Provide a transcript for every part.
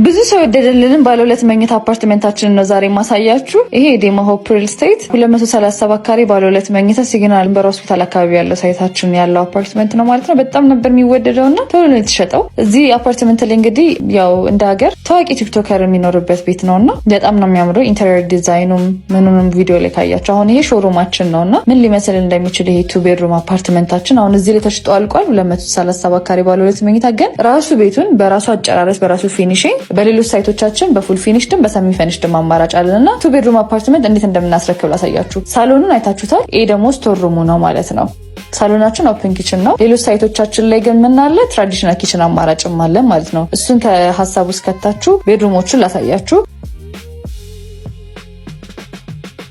ብዙ ሰው የወደደልንን ባለ ሁለት መኝታ አፓርትመንታችንን ነው ዛሬ ማሳያችሁ። ይሄ የዴማ ሆፕ ሪል ስቴት 237 ካሬ ባለ ሁለት መኝታ ሲግናል በር ሆስፒታል አካባቢ ያለው site ኣችን ያለው አፓርትመንት ነው ማለት ነው። በጣም ነበር የሚወደደው እና ቶሎ ነው የተሸጠው። እዚህ አፓርትመንት ላይ እንግዲህ ያው እንደ ሀገር ታዋቂ TikToker የሚኖርበት ቤት ነው እና በጣም ነው የሚያምረው። Interior design ኑም ምኑንም ቪዲዮ ላይ ካያችሁ አሁን ይሄ showroom ኣችን ነው እና ምን ሊመስል እንደሚችል ይሄ two bedroom አፓርትመንታችን አሁን እዚህ ላይ ተሽጦ አልቋል። 237 ካሬ ባለ ሁለት መኝታ ግን ራሱ ቤቱን በራሱ አጨራረስ በራሱ finishing በሌሎች ሳይቶቻችን በፉል ፊኒሽድም በሰሚ ፊኒሽድም አማራጭ አለን እና two bedroom አፓርትመንት እንዴት እንደምናስረክብ ላሳያችሁ። ሳሎኑን አይታችሁታል። ይሄ ደግሞ store room ኡ ነው ማለት ነው። ሳሎናችን open kitchen ነው። ሌሎች ሳይቶቻችን ላይ ግን ምናለ traditional kitchen አማራጭም አለ ማለት ነው። እሱን ከሀሳብ ውስጥ ከታችሁ bedroom ኦቹን ላሳያችሁ።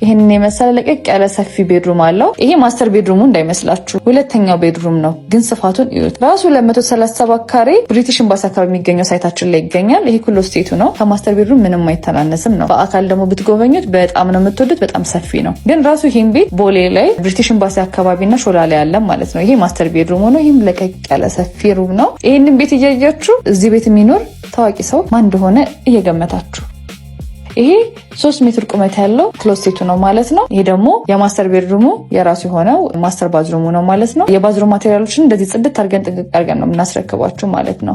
ይህንን የመሰለ ለቀቅ ያለ ሰፊ bedroom አለው። ይሄ master bedroom ኡ እንዳይመስላችሁ ሁለተኛው bedroom ነው፣ ግን ስፋቱን እዩት። ራሱ 237 ካሬ ብሪቲሽ ኤምባሲ አካባቢ የሚገኘው site ኣችን ላይ ይገኛል። ይሄ closet ኡ ነው። ከ master bedroom ምንም አይተናነስም ነው። በአካል ደግሞ ብትጎበኙት በጣም ነው የምትወዱት። በጣም ሰፊ ነው። ግን ራሱ ይህን ቤት ቦሌ ላይ ብሪቲሽ ኤምባሲ አካባቢና ሾላ ላይ ያለ ማለት ነው። ይሄ master bedroom ሆኖ ይህም ለቀቅ ያለ ሰፊ room ነው። ይህንን ቤት እያያችሁ እዚህ ቤት የሚኖር ታዋቂ ሰው ማን እንደሆነ እየገመታችሁ ይሄ 3 ሜትር ቁመት ያለው closet ኡ ነው ማለት ነው። ይሄ ደግሞ የ master bedroom ኡ የራሱ የሆነው master bathroom ኡ ነው ማለት ነው። የ bathroom material ኦችን እንደዚህ ጽድት አድርገን ጥንቅቅ አድርገን ነው የምናስረክባችሁ ማለት ነው።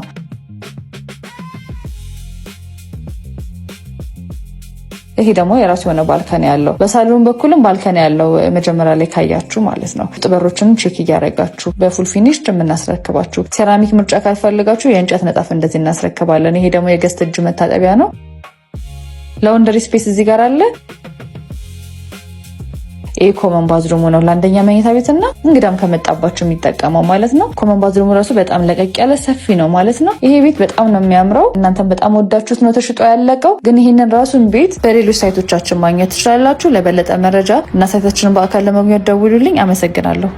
ይሄ ደግሞ የራሱ የሆነ balcony ያለው በሳሎን በኩልም balcony ያለው መጀመሪያ ላይ ካያችሁ ማለት ነው። በሮችንም check እያደረጋችሁ በ full finished የምናስረክባችሁ። ሴራሚክ ምርጫ ካልፈልጋችሁ የእንጨት ንጣፍ እንደዚህ እናስረክባለን። ይሄ ደግሞ የ guest እጅ መታጠቢያ ነው። Laundry space እዚህ ጋር አለ። ይህ common bathroom ኡ ነው ለአንደኛ መኝታ ቤትና እንግዳም ከመጣባቸው የሚጠቀመው ማለት ነው። Common bathroom ኡ ራሱ በጣም ለቀቅ ያለ ሰፊ ነው ማለት ነው። ይሄ ቤት በጣም ነው የሚያምረው። እናንተም በጣም ወዳችሁት ነው ተሽጦ ያለቀው። ግን ይህንን ራሱን ቤት በሌሎች ሳይቶቻችን ማግኘት ትችላላችሁ። ለበለጠ መረጃ እና site ኣችንን በአካል ለመግኘት ደውሉልኝ። አመሰግናለሁ።